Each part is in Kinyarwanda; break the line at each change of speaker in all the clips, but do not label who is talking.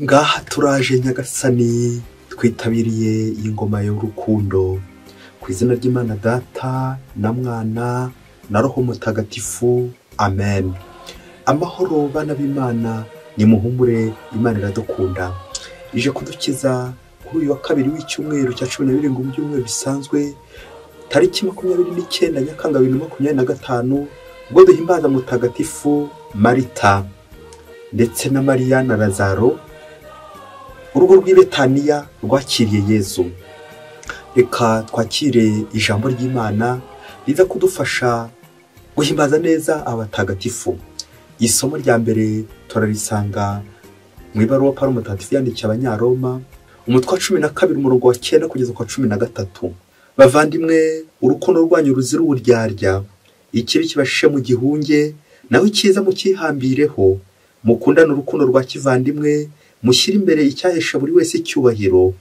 Ngaha turaje Nyagasani, twitabiriye iyi ngoma y'urukundo. Ku izina ry'Imana Data na Mwana na Roho Mutagatifu, amen. Amahoro bana b'Imana, nimuhumure, Imana iradukunda. Ije kudukiza kuri uyu wa kabiri w'icyumweru cya 17 mu byumweru bisanzwe, tariki 29 Nyakanga 2025, ubwo duhimbaza Mutagatifu Marita ndetse na Mariya na Lazaro. Urugo rw'i Betaniya rwakiriye Yezu. Reka twakire ijambo ry'Imana riza kudufasha guhimbaza neza abatagatifu. Isomo rya mbere turarisanga mu ibaruwa Pawulo Mutagatifu yandikiye Abanyaroma, umutwe wa 12 umurongo wa 9 kugeza ku 13. Bavandimwe, urukundo rwanyu ruzira uburyarya, ikibi kibashishe mu gihunge, naho icyiza mukihambireho. Mukundane urukundo rwa kivandimwe, mushyire imbere icyahesha buri wese icyubahiro.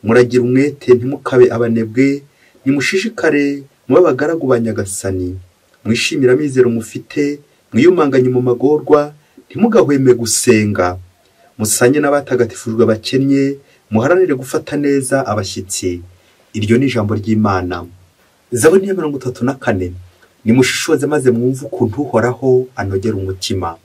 Muragira umwete, ntimukabe abanebwe, nimushishikare mube abagaragu ba Nyagasani. Mwishimire amizero mufite, mwiyumanganye mu magorwa, ntimugahweme gusenga. Musanye n'abatagatifujwe bakennye, muharanire gufata neza abashyitsi. Iryo ni ijambo ry'Imana. Zaburi ya 34. Nimushishoze maze mwumve ukuntu Uhoraho anogera umutima.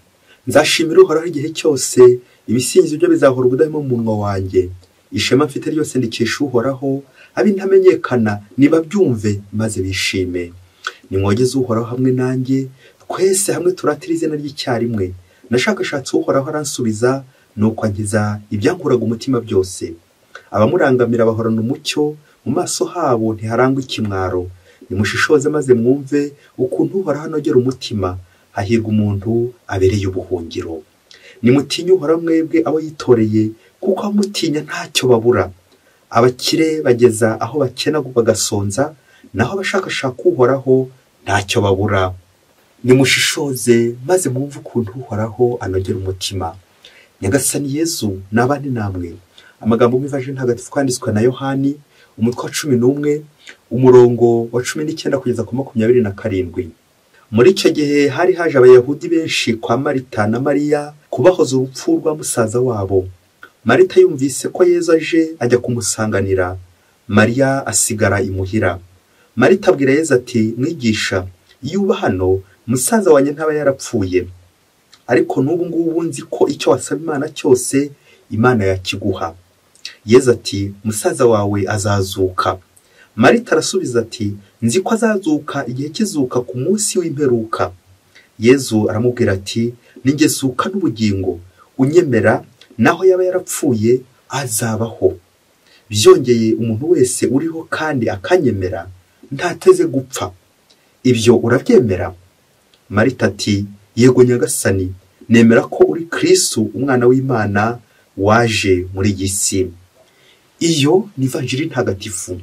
Nzashimira Uhoraho igihe cyose, ibisingizo byo bizahora ubudahema mu munwa wanjye. Ishema mfite ryose ndikesha Uhoraho, ab'intamenyekana nibabyumve maze bishime. Nimwogeze Uhoraho hamwe nanjye, twese hamwe turatira izina ry'icyarimwe. Nashakashatse Uhoraho aransubiza, nuko ankiza ibyankuraga umutima byose. Abamurangamira bahorana umucyo, mu maso habo ntiharangwa ikimwaro. Nimushishoze maze mwumve ukuntu Uhoraho anogera umutima, hahirwa umuntu abereye ubuhungiro. Nimutinye Uhoraho mwebwe abo yitoreye, kuko abamutinya ntacyo babura. Abakire bageza aho bakena bagasonza, naho abashakashaka Uhoraho ntacyo babura. Nimushishoze maze mwumve ukuntu Uhoraho anogera umutima. Nyagasani Yezu nabane namwe. Amagambo mu Ivanjiri Ntagatifu kwanditswe na Yohani, umutwe wa 11 umurongo wa 19 kugeza ku 27. Muri icyo gihe hari haje Abayahudi benshi kwa Marita na Mariya kubahoza urupfu rwa musaza wabo. Marita yumvise ko Yezu aje, ajya kumusanganira. Mariya asigara imuhira. Marita abwira Yezu ati: "Mwigisha, iyo uba hano musaza wanjye ntaba yarapfuye. Ariko n'ubu ngubu nzi ko icyo wasaba Imana cyose Imana yakiguha." Yezu ati: "Musaza wawe azazuka." Marita arasubiza ati: "Nzi ko azazuka igihe kizuka ku munsi w'imperuka." Yezu aramubwira ati: "Ninjye zuka n'ubugingo, unyemera naho yaba yarapfuye azabaho. Byongeye umuntu wese uriho kandi akanyemera ntateze gupfa. Ibyo urabyemera?" Marita ati: "Yego Nyagasani, nemera ko uri Kristo umwana w'Imana waje muri iyi si." Iyo ni Ivanjiri Ntagatifu.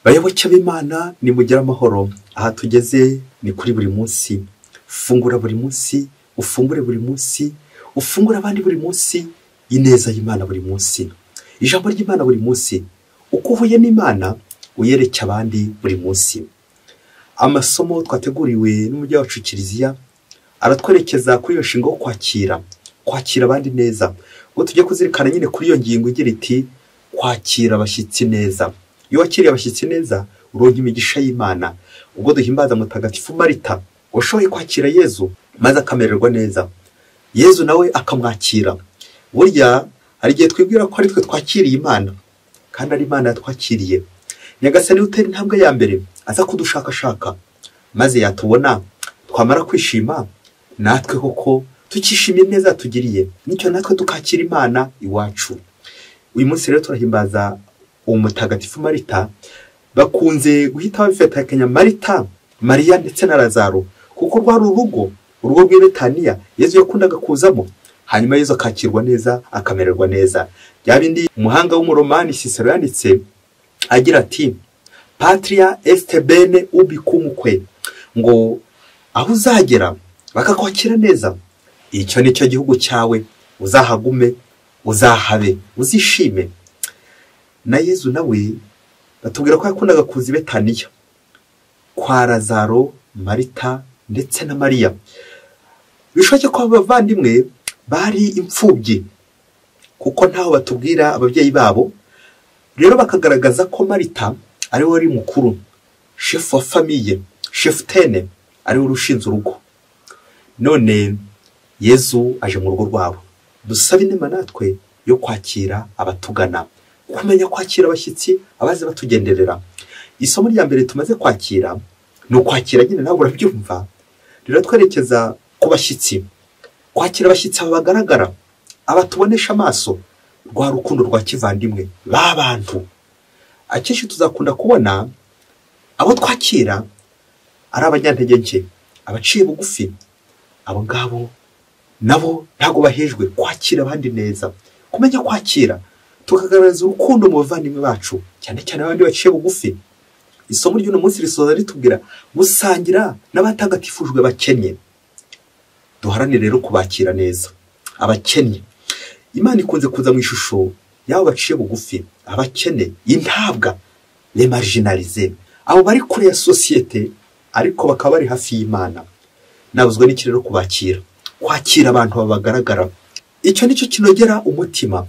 Bayoboke b'Imana, nimugire amahoro. Aha tugeze ni kuri buri munsi. Fungura buri munsi, ufungure buri munsi, ufungure abandi buri munsi, ineza y'Imana buri munsi, ijambo ry'Imana buri munsi. Uko uhuye n'Imana uyereke abandi buri munsi. Amasomo twateguriwe n'umujyi wacu Kiliziya aratwerekeza kuri iyo nshinga yo kwakira abandi neza. Ubwo tujye kuzirikana nyine kuri iyo ngingo igira iti: kwakira abashyitsi neza. Iyo wakiriye abashyitsi neza uronka imigisha y'Imana. Ubwo duhimbaza Mutagatifu Marita washoboye kwakira Yezu maze akamererwa neza, Yezu nawe akamwakira. Burya hari igihe twibwira ko ari twe twakiriye Imana, kandi ari Imana yatwakiriye. Nyagasani utera intambwe ya mbere aza kudushakashaka, maze yatubona twamara kwishima, natwe koko tukishimiye neza yatugiriye, nicyo natwe tukakira Imana iwacu. Uyu munsi rero turahimbaza Umutagatifu Marita. Bakunze guhita babifatikanya Marita, Mariya ndetse na Lazaro, kuko rwari urugo rw'i Betaniya Yezu yakundaga kuzamo. Hanyuma Yezu akakirwa neza, akamererwa neza. Bya bindi umuhanga w'umuromani Cicero yanditse agira ati: "Patria est bene ubicumque", ngo aho uzagera bakakwakira neza, icyo nicyo gihugu cyawe, uzahagume, uzahabe, uzishime. Na Yezu nawe batubwira ko yakundaga kuza i Betaniya kwa Lazaro, Marita ndetse na Mariya. Bishoboke ko abavandimwe bari imfubyi, kuko ntaho batubwira ababyeyi babo. Rero bakagaragaza ko Marita ari we wari mukuru, chef wa famille, cheftaine, ari we ushinze urugo. None Yezu aje mu rugo rwabo. Dusabe inema natwe yo kwakira abatugana, kumenya kwakira abashyitsi abaze batugenderera. Isomo rya mbere tumaze kwakira ni ukwakira nyine, nawe urabyumva. Rero twerekeza ku bashyitsi, kwakira abashyitsi aba bagaragara, abatubonesha amaso, rwa rukundo rwa kivandimwe b'abantu. Akenshi tuzakunda kubona abo twakira ari abanyantege nke, abaciye bugufi. Abo ngabo nabo ntabwo bahejwe kwakira abandi neza, kumenya kwakira, tukagaragaza urukundo mu bavandimwe bacu, cyane cyane abandi baciye bugufi. Isomo ry'uno munsi risoza ritubwira gusangira n'abatagatifujwe bakennye. Duharanire rero kubakira neza abakennye. Imana ikunze kuza mu ishusho y'abo baciye bugufi, abakene, intabwa, les marginalisés, abo bari kure ya sosiyete ariko bakaba bari hafi y'Imana. Nabuzwa n'iki rero kubakira, kwakira abantu babagaragara. Icyo nicyo kinogera umutima.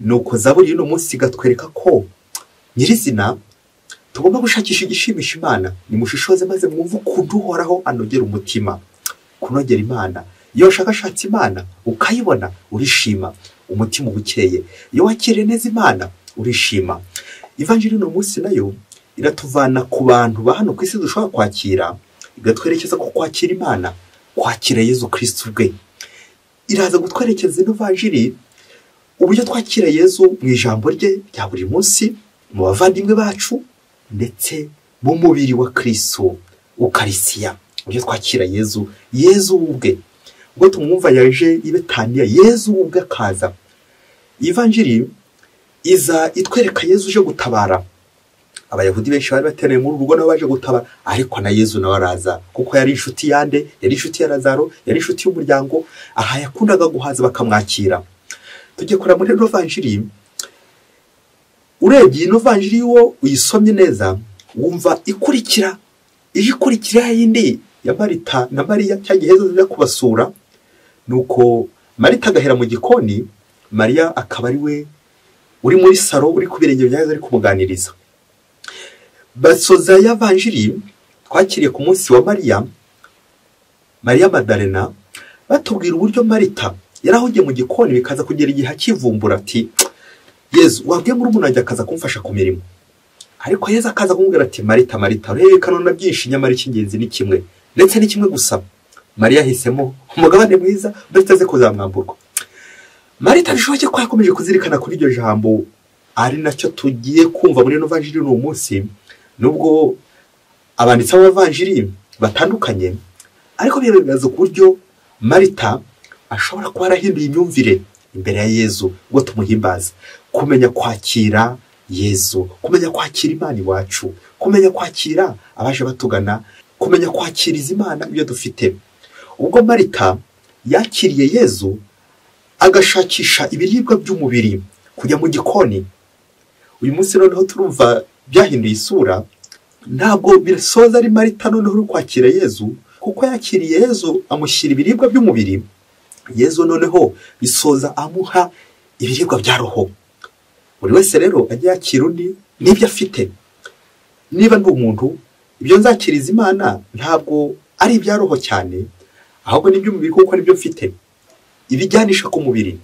Nuko zaburi y'uno munsi igatwereka ko nyirizina tugomba gushakisha igishimisha Imana. Nimushishoze maze mwumve ukuntu Uhoraho anogera umutima. Kunogera Imana, iyo washakashatse Imana ukayibona urishima, umutima ubukeye. Iyo wakiriye neza Imana urishima. Ivanjiri y'uno munsi nayo iratuvana ku bantu ba hano ku isi dushobora kwakira, igatwerekeza ku kwakira Imana, kwakira Yezu Kristo ubwe. Iraza gutwerekeza ino vanjiri uburyo twakira Yezu mu ijambo rye rya buri munsi, mu bavandimwe bacu, ndetse mu mubiri wa Kristo, Ukarisiya. Uburyo twakira Yezu, Yezu ubwe. Ubwo tumwumva yaje i Betaniya, Yezu ubwe akaza. Ivanjiri iza itwereka Yezu uje gutabara. Abayahudi benshi bari bateraniye muri urugo nabo baje gutabara, ariko na Yezu nawe araza, kuko yari inshuti yande, yari inshuti ya Lazaro, yari inshuti y'umuryango, aha yakundaga guhaza bakamwakira. Tujye kureba muri ino vanjiri. Urebye ino vanjiri yo uyisomye neza, wumva ikurikira, ije ikurikira yindi ya Marita na Mariya cyagiye Yezu aza kubasura. Nuko Marita agahera mu gikoni, Mariya akaba ari we uri muri saro, uri ku birenge bya Yezu ari kumuganiriza. Basoza ya vanjiri twakiriye ku munsi wa Mariya, Mariya Madalena, batubwira uburyo Marita yarahugiye mu gikoni bikaza kugera igihe akivumbura ati Yezu wabwiye murumuna wanjye akaza kumfasha ku mirimo. Ariko Yezu akaza kumubwira ati Marita, Marita, urerekana na byinshi, nyamara icy'ingenzi ni kimwe, ndetse ni kimwe gusa. Mariya ahisemo umugabane mwiza udateze kuzamwamburwa. Marita bishoboke ko yakomeje kuzirikana kuri iryo jambo, ari nacyo tugiye kumva muri ino vanjiri uno munsi. Nubwo abanditsi b'abavanjiri batandukanye, ariko bigaragaza uburyo Marita ashobora kuba yarahinduye imyumvire imbere ya Yezu ubwo tumuhimbaza. Kumenya kwakira Yezu, kumenya kwakira Imana iwacu, kumenya kwakira abaje batugana, kumenya kwakiriza Imana ibyo dufite. Ubwo Marita yakiriye Yezu agashakisha ibiribwa by'umubiri, kujya mu gikoni. Uyu munsi noneho turumva byahinduye isura. Ntabwo bisoza ari Marita noneho uri kwakira Yezu, kuko yakiriye Yezu amushyira ibiribwa by'umubiri. Yezu noneho bisoza amuha ibiribwa bya roho. Buri wese rero ajya yakira undi n'ibyo afite. Niba ndi umuntu, ibyo nzakiriza Imana ntabwo ari ibya roho cyane, ahubwo ni iby'umubiri kuko nibyo mfite, ibijyanisha ku mubiri.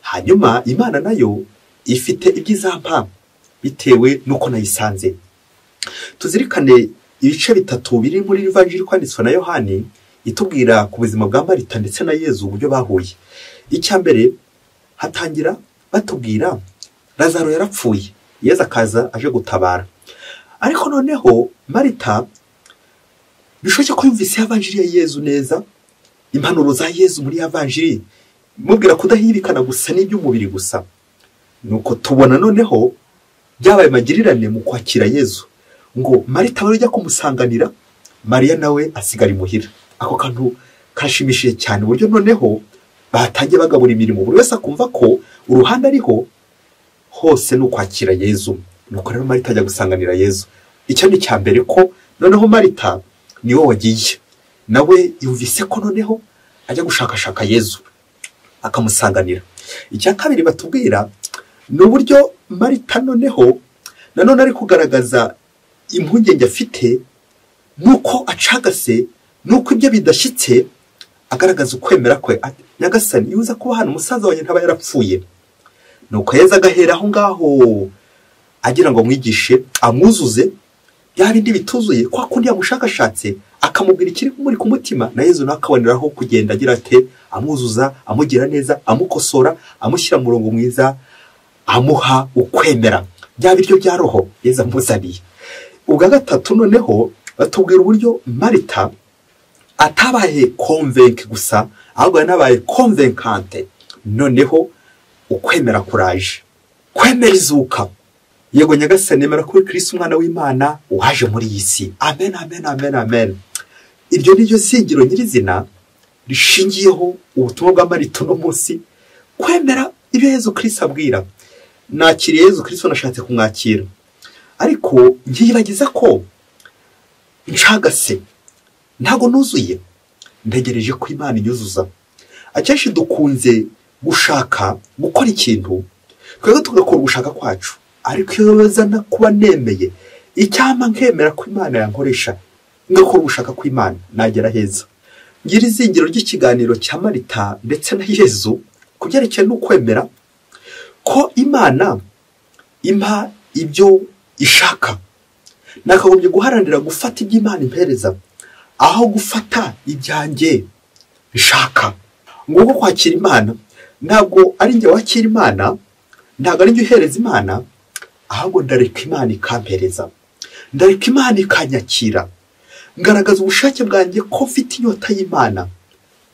Hanyuma Imana nayo ifite ibyo izampa bitewe n'uko nayisanze. Tuzirikane ibice bitatu biri muri Ivanjiri kwanditswe na Yohani, itubwira ku buzima bwa Marita ndetse na Yezu uburyo bahuye. Icya mbere hatangira batubwira Lazaro yarapfuye, Yezu akaza aje gutabara. Ariko noneho Marita bishoboke ko yumvise Ivanjiri ya Yezu neza, impanuro za Yezu muri Ivanjiri mubwira kudahirikana gusa n'iby'umubiri gusa. Nuko tubona noneho byabaye magirirane mu kwakira Yezu, ngo Marita we ujya kumusanganira, Mariya nawe asigara imuhira. Ako kantu kashimishije cyane uburyo noneho batangiye bagabura imirimo, buri wese akumva ko uruhande ariho hose ni ukwakira Yezu. Nuko rero Marita ajya gusanganira Yezu. Icyo ni cya mbere, ko noneho Marita niwe wagiye, nawe yumvise ko noneho ajya gushakashaka Yezu akamusanganira. Icya kabiri batubwira ni uburyo Marita noneho nanone ari kugaragaza impungenge afite nuko acagase, nuko ibyo bidashyitse, agaragaza ukwemera kwe. Nyagasani, iyo uza kuba hano umusaza wanjye ntaba yarapfuye. Nuko Yezu agahera aho ngaho agira ngo amwigishe, amwuzuze bya bindi bituzuye, kwa kundi yamushakashatse akamubwira ikiri kumuri ku mutima, na Yezu nawe akaboneraho kugenda agira ate, amwuzuza, amugira neza, amukosora, amushyira mu murongo mwiza, amuha ukwemera bya biryo bya roho Yezu amuzaniye. Ubwa gatatu noneho batubwira uburyo Marita atabaye convaincue gusa, ahubwo yanabaye convaincante. Noneho ukwemera kuraje, kwemera izuka. Yego Nyagasani, nemera ko Kristo umwana w'Imana waje muri iyi si. Amen, amen, amen, amen. Iryo ni ryo zingiro nyirizina rishingiyeho ubutumwa bwa Marita uno munsi, kwemera ibyo Yezu Kristo abwira. Nakiriye Yezu Kristo, nashatse kumwakira, ariko nkiyibagiza ko ncagase, ntago nuzuye, ntegereje ko Imana inyuzuza. Akenshi dukunze gushaka gukora ikintu twebwe tugakora ugushaka kwacu, ariko iyo bazana kuba nemeye icyampa nkemera ko Imana yankoresha ngakora ugushaka kw'Imana, nagera heza. Ngira izingiro ry'ikiganiro cya Marita ndetse na Yezu ku byerekeye n'ukwemera ko Imana impa ibyo ishaka. Nakagombye guharanira gufata ibyo Imana impereza aho gufata ibyanjye nshaka. Nguko kwakira Imana, ntabwo ari njye wakira Imana, ntabwo ari njye uhereza Imana, ahubwo ndareka Imana ikampereza, ndareka Imana ikanyakira, ngaragaza ubushake bwanjye ko mfite inyota y'Imana,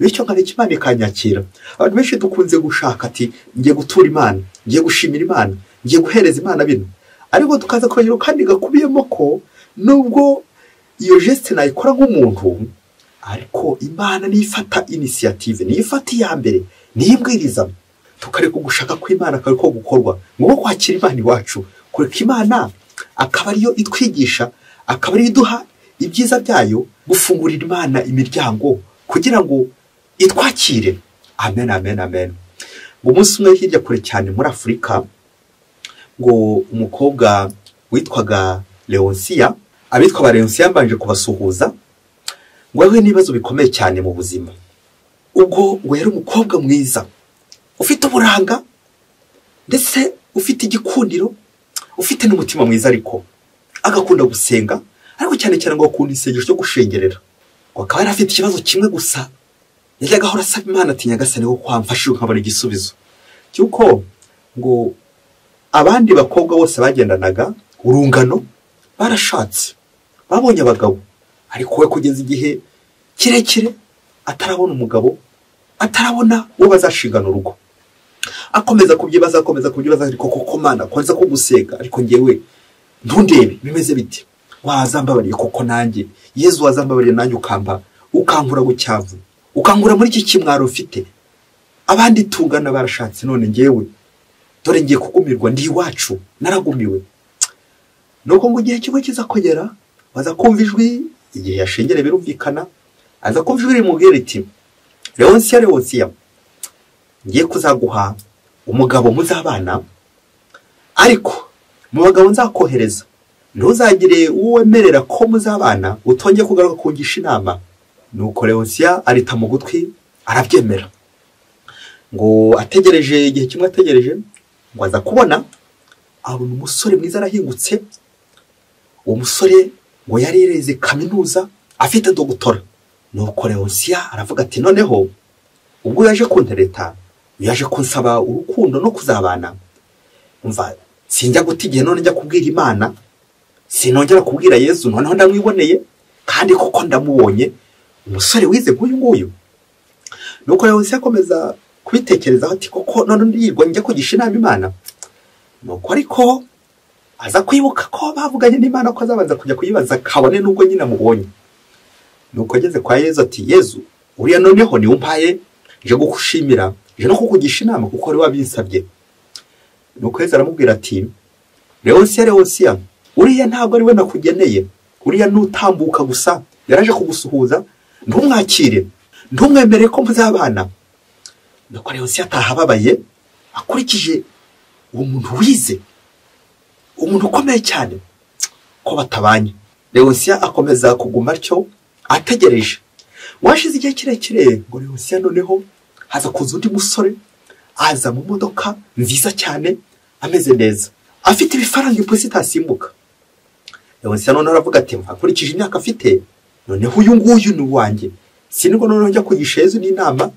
bityo nkareka Imana ikanyakira. Abantu benshi dukunze gushaka ati ngiye gutura Imana, ngiye gushimira Imana, ngiye guhereza Imana bino, ariko tukaza kongera kandi gakubiyemo ko nubwo iyo geste nayikora nk'umuntu, ariko Imana niyo ifata initiative, niyo ifata iya mbere, niyo ibwiriza. Tukareka ugushaka kw'Imana akaba ariko gukorwa. Nguko kwakira Imana iwacu, kureka Imana akaba ariyo itwigisha, akaba ariyo iduha ibyiza byayo, gufungurira Imana imiryango kugira ngo itwakire. Amen, amen, amen. Ngo umunsi umwe hirya kure cyane muri Afurika, ngo umukobwa witwaga Leonsia, abitwa ba Leonsia mbanje kubasuhuza, ngo yahuye n'ibibazo bikomeye cyane mu buzima. Ubwo ngo yari umukobwa mwiza, ufite uburanga, ndetse ufite igikundiro, ufite n'umutima mwiza, ariko agakunda gusenga, ariko cyane cyane ngo akunda isengesho ryo gushengerera. Ngo akaba yari afite ikibazo kimwe gusa, yajyaga ahora asaba Imana ati Nyagasani ko wamfashije nkabona igisubizo cy'uko ngo abandi bakobwa bose bagendanaga urungano barashatse, babonye abagabo, ariko we kugeza igihe kirekire atarabona umugabo, atarabona uwo bazashingana urugo. Akomeza kubyibaza, akomeza kubyibaza, ariko koko Mana kwanza ko gusenga, ariko ngewe ntundebe bimeze bite, wazambabariye koko nanjye Yezu, wazambabariye nanjye ukamba, ukankura gucyavu, ukankura muri iki kimwaro ufite. Abandi tungana barashatse, none ngewe dore ngiye kugumirwa, ndi iwacu naragumiwe. Nuko ngo igihe kimwe kiza kugera, baza kumva ijwi, igihe yashengere birumvikana, aza kumva ijwi rimubwira riti Leonsia, Leonsia, ngiye kuzaguha umugabo muzabana, ariko mu bagabo nzakohereza ntuzagire uwo wemerera ko muzabana utongeye kugaruka kungisha inama. Nuko Leonsia arita mu gutwi arabyemera. Ngo ategereje igihe kimwe, ategereje ngo aza kubona abona umusore mwiza arahingutse. Uwo musore ngo yari yarize kaminuza afite dogutora. Nuko Leonsia aravuga ati noneho ubwo yaje kuntereta, yaje kunsaba urukundo no kuzabana, umva sinjya guta igihe none njya kubwira Imana, sinongera kubwira Yezu, noneho ndamwiboneye kandi koko ndamubonye, umusore wize nk'uyu nguyu. Nuko Leonsia akomeza kubitekerezaho ati koko none ndirirwa njya kugisha inama Imana. Nuko ariko aza kwibuka ko bavuganye n'Imana ko azabanza kujya kuyibaza kabone nubwo nyina amubonye. Nuko ageze kwa Yezu ati Yezu, uriya noneho ni umpaye, nje gukushimira, nje no kukugisha inama kuko wari wabinsabye. Nuko Yezu aramubwira ati Leonsia, Leonsia, uriya ntabwo ari we nakugeneye, uriya nutambuka gusa, yaraje kugusuhuza, ntumwakire, ntumwemere ko muzabana. Nuko Leonsia ataha ababaye, Akurikije uwo muntu wize, umuntu ukomeye cyane, ko batabanye. Leonsiya akomeza kuguma atyo ategereje. Washize igihe kirekire ngo Leonsiya noneho haza kuza undi musore, aza mu modoka nziza cyane, ameze neza, afite ibifaranga ipusi itasimbuka. Leonsiya noneho aravuga ati akurikije imyaka afite, noneho uyu nguyu ni uwanjye, sinubwo noneho njya kugisha Yezu n'inama,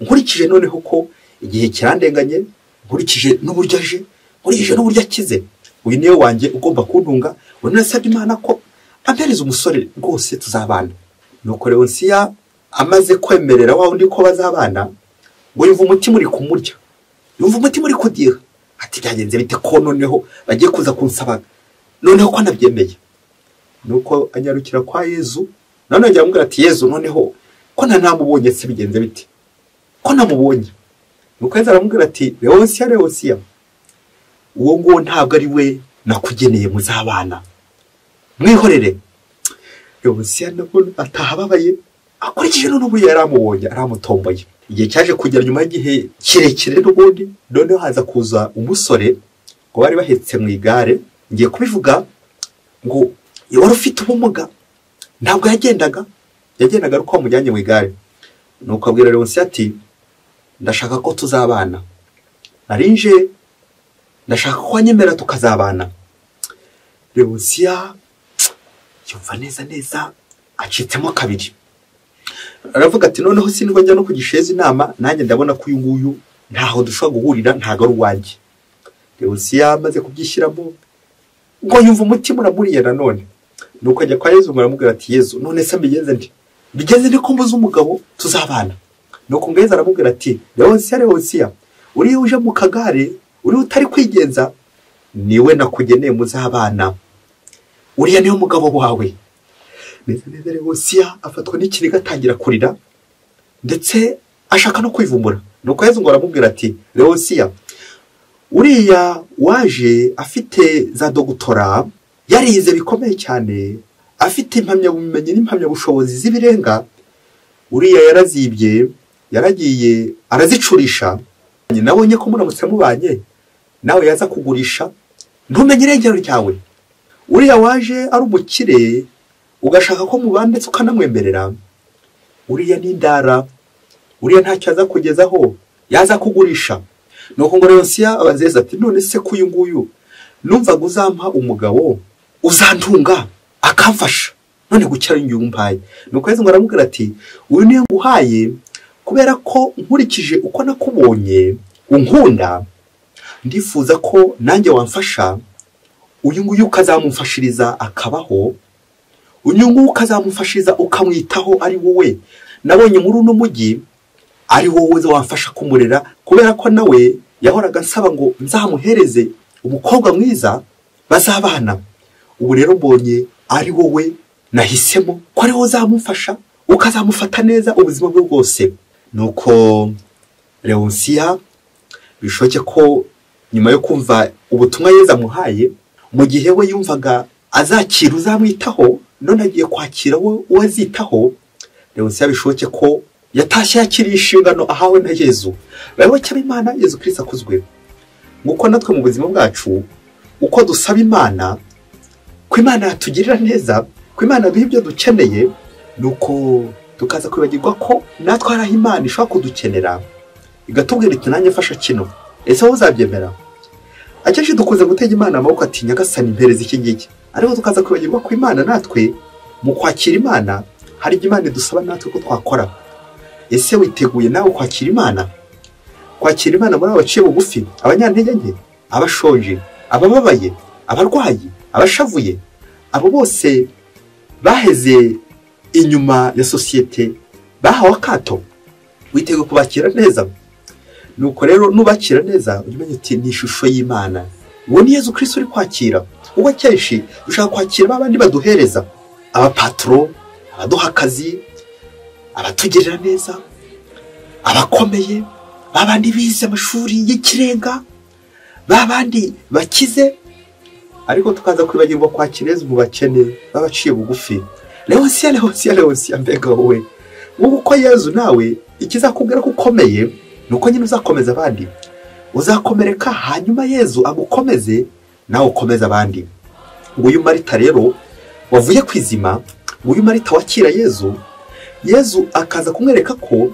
nkurikije noneho ko igihe kirandenganye, nkurikije n'uburyo aje, nkurikije n'uburyo akize, uyu niwe wanjye ugomba kuntunga. Uyu nasabye Imana ko ampereza umusore rwose tuzabana. Nuko Leonsiya amaze kwemerera wa undi ko bazabana, ngo yumva umutima uri kumurya, yumva umutima uri kudiha, ati byagenze bite ko noneho bagiye kuza kunsaba, noneho ko nabyemeye. Nuko anyarukira kwa Yezu, none ajya amubwira ati Yezu noneho ko ntanamubonye se bigenze bite, ko namubonye. Nuko Yezu aramubwira ati Leonsiya, Leonsiya, uwo nguwo ntabwo ari we nakugeneye muzabana, mwihorere. Leonsiya nabwo atahababaye, akurikije none ubu yaramubonye aramutomboye. Igihe cyaje kugera nyuma y'igihe kirekire n'ubundi, noneho haza kuza umusore ngo bari bahetse mu igare. Ngiye kubivuga ngo wari ufite ubumuga, ntabwo yagendaga, yagendaga ari uko bamujyanye mu igare. Nuko abwira Leonsiya ati ndashaka ko tuzabana, narinje ndashaka ko wanyemera tukazabana. Leonsiya yumva neza neza acitsemo kabiri, aravuga ati noneho sinubwo njya no kugisha inama, nanjye ndabona ko uyu nguyu ntaho dushobora guhurira, ntago ari uwanjye. Leonsiya amaze kubyishyiramo ngo yumva umutima uramuriye nanone. Nuko ajya kwa Yezu aramubwira ati Yezu none se mbigenze nte, mbigenze nte ko mbuze umugabo tuzabana. Nuko ngo Yezu aramubwira ati Leonsiya, Leonsiya, uriya uje mu kagare, uriya utari kwigenza, niwe nakugeneye muzabana, uriya niwe mugabo wawe. Neza neza Leonsiya afatwa n'ikiniga atangira kurira, ndetse ashaka no kwivumbura. Nuko Yezu ngo aramubwira ati Leonsiya, uriya waje afite za dogutora, yarize bikomeye cyane, afite impamyabumenyi n'impamyabushobozi z'ibirenga, uriya yarazibye, yaragiye arazicurisha. Nabonye ko muramutse mubanye nawe yaza kugurisha, ntumenye irengero ryawe. Uriya waje ari umukire, ugashaka ko mubana ndetse ukanamwemerera, uriya ni indara, uriya ntacyo aza kugezaho, yaza kugurisha. Nuko ngo Leonsiya abaza ati none se ko uyu nguyu numvaga uzampa umugabo uzantunga akamfasha, none gukira umpaye. Nuko Yezu ngo aramubwira ati uyu niyo nguhaye kubera ko nkurikije uko nakubonye unkunda, ndifuza ko nanjye wamfasha, uyu nguyu ukazamumfashiriza akabaho, uyu nguyu ukazamufashiriza ukamwitaho ari wowe. Nabonye muri uno mujyi ari wowe wamfasha kumurera, kubera ko nawe yahoraga ansaba ngo nzamuhereze umukobwa mwiza bazabana. Ubu rero mbonye ari wowe nahisemo ko ari wowe uzamufasha, ukazamufata neza ubuzima bwe bwose. Nuko Leonsiya bishoke ko nyuma yo kumva ubutumwa Yezu amuhaye, mu gihe we yumvaga azakira uzamwitaho, none agiye kwakira we uwazitaho. Leonsiya bishoke ko yatashye yakiriye inshingano ahawe na Yezu. Bayoboke b'Imana, Yezu Kristo akuzwe. Nguko natwe mu buzima bwacu uko dusaba Imana ko Imana yatugirira neza, ko Imana duha ibyo dukeneye, nuko tukaza kwibagirwa ko natwe hari aho Imana ishobora kudukenera, igatubwira iti nanjye mfasha kino. Ese wowe uzabyemera? Akenshi dukunze gutega Imana amaboko ati Nyagasani mpereza iki ngiki, ariko tukaza kwibagirwa ko Imana natwe mu kwakira Imana hari ibyo Imana idusaba natwe ko twakora. Ese witeguye nawe kwakira Imana? Kwakira Imana muri abaciye bugufi, abanyantege nke, abashonje, abababaye, abarwayi, abashavuye, abo bose baheze inyuma ya sosiyete, bahawe akato, witeguye kubakira neza. Nuko rero nubakira neza ujye umenya uti ni ishusho y'Imana, uwo ni Yezu Kristo uri kwakira. Ubwo akenshi dushaka kwakira babandi baduhereza, abapatro, abaduha akazi, abatugirira neza, abakomeye, babandi bize amashuri y'ikirenga, babandi bakize, ariko tukaza kwibagirwa kwakira Yezu mu bakene babaciye bugufi. Leonsiya, Leonsiya, Leonsiya, mbega wowe! Ubu ko Yezu nawe ikizakubwira ko ukomeye nuko nyine uzakomeza abandi. Uzakomereka hanyuma Yezu agukomeze nawe ukomeze abandi. Nguyu Marita rero wavuye kwizima, nguyu Marita wakira Yezu, Yezu akaza kumwereka ko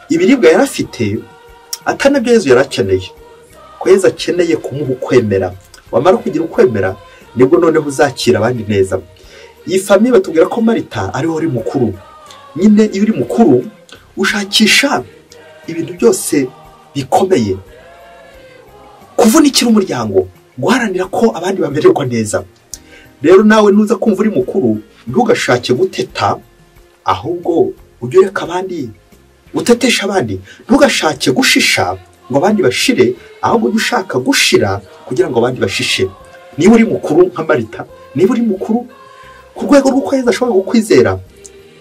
ibiribwa yarafite atanabyo Yezu yarakeneye, ko Yezu akeneye kumuha ukwemera. Wamara kugira ukwemera nibwo noneho uzakira abandi neza. Iyi famiye batubwira ko Marita ariho uri mukuru. Nyine iyo uri mukuru ushakisha ibintu byose bikomeye, kuvunikira umuryango, guharanira ko abandi bamererwa neza. Rero nawe nuza kumva uri mukuru ntugashake guteta, ahubwo ujye ureka abandi, utetesha abandi. Ntugashake gushisha ngo abandi bashire, ahubwo ujye ushaka gushira kugira ngo abandi bashishe. Niba uri mukuru nka Marita, niba uri mukuru ku rwego rw'uko Yezu ashobora kukwizera,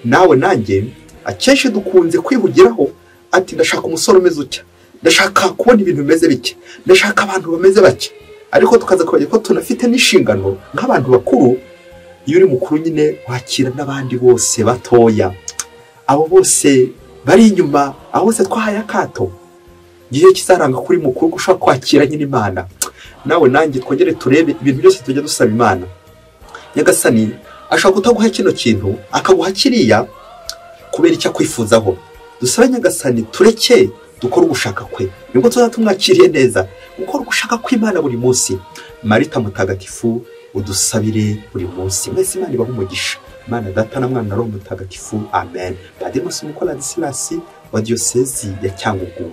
nawe nanjye akenshi dukunze kwihugiraho ati ndashaka umusore umeze utya, ndashaka kubona ibintu bimeze bitya, ndashaka abantu bameze bake, ariko tukaza kubagera ko tunafite n'inshingano nk'abantu bakuru. Iyo uri mukuru nyine wakira n'abandi bose batoya, abo bose bari inyuma, abo bose twahaye akato. Igihe kizaranga kuri mukuru ushobora kwakira nyine Imana. Nawe nanjye twongere turebe ibintu byose tujya dusaba Imana. Nyagasani ashobora kutaguha kino kintu akaguha kiriya kubera icyo akwifuzaho. Dusabe Nyagasani tureke dukore ugushaka kwe, nibwo tuzaba tumwakiriye neza. Gukora ugushaka kw'Imana buri munsi. Marita mutagatifu udusabire buri munsi. Mwese Imana ibahe umugisha. Imana Data na Mwana na Roho Mutagatifu. Amen. Padiri Musumuko Ladislas wa Diyosezi ya Cyangugu.